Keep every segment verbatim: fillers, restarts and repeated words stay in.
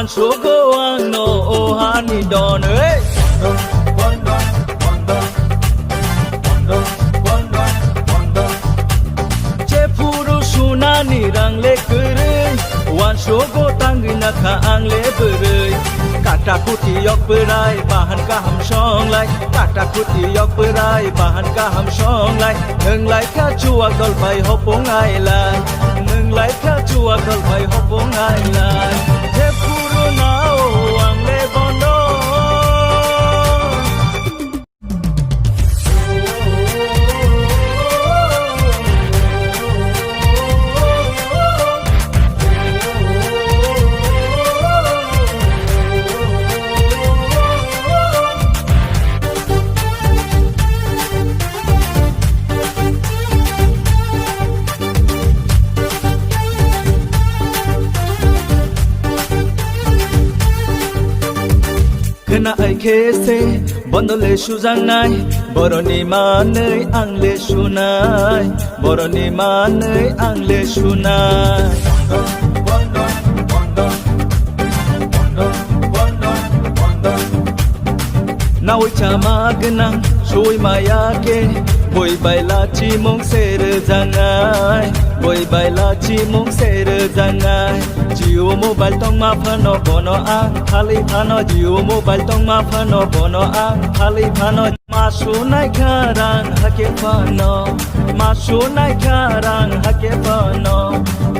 Sugo ang no o hani don, hey! Jephuru sunani rang le kwrwi, wansugo tangwi nakha ang le bwrwi. Kata kuti yok bwrai, bahan kaham songlai. Kata kuti yok bwrai, bahan kaham songlai. Nwng lai kha chuwak dol bai hopung ailai. Nwng lai kha chuwak dol bai hopung ailai. Jephuru nao ang le bondo. Khna ai khe se bondo le sujaknai, boroni manwi ang le sunai, boroni manwi ang le sunai. Nawi chama gwnang sui maya khe, bui bai lachimung se rwjaknai, bui bai lachimung se rwjaknai. Jio mobile tongma phano bono ang phali phano, Jio mobile tongma phano bono ang phali phano. Ma sunai kha rang hake phano, ma sunai kha rang hake phano.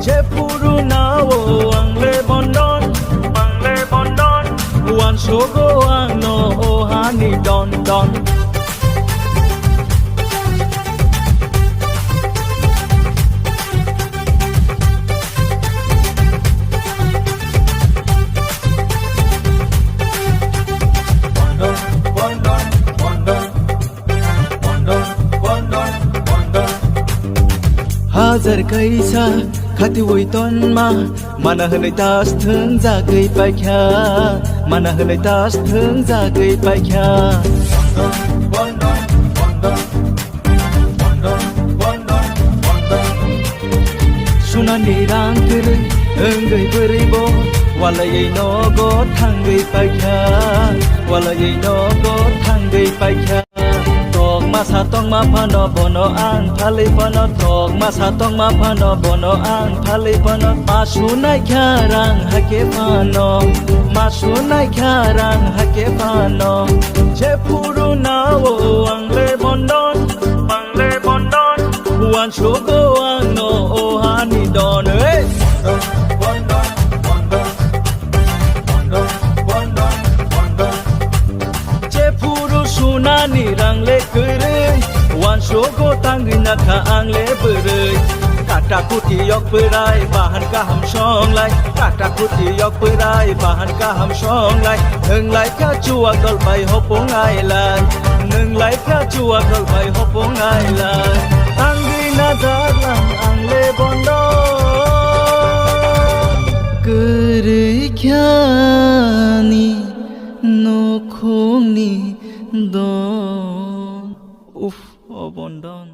Jephuru nao ang le bondon, ang le bondon. Wansugo ang no o hani don don. Hajar kaisa khatiwi tonma, mana hwnwi tas thwngjagwi paikha, mana hwnwi tas thwngjagwi paikha. Sunani rang kwrwi wngwi bwrwi bo, walaiwi nogo thangwi paikha, walaiwi nogo thangwi paikha. Tok masa tongma phano bono ang phali phano, tok masa tongma phano bono ang phali phano. Ma sunai kha rang hake phano, ma sunai kha rang hake phano. Jephuru nao ang le bondon, ang le bondon. Wansugo ang no o hani don, hey! Jephuru sunani rang le kwrwi, wansugo tangwi nakha ang le bwrwi. Kata kuti yok bwrai, bahan kaham songlai. Kata kuti yok bwrai, bahan kaham songlai. Nwng lai kha chuwak dol bai hopung ailai. Nwng lai kha chuwak dol bai hopung ailai. Tangwi najak lang ang le bondo. Kwrwi kha ni nokhongni don. Uff, o bondon.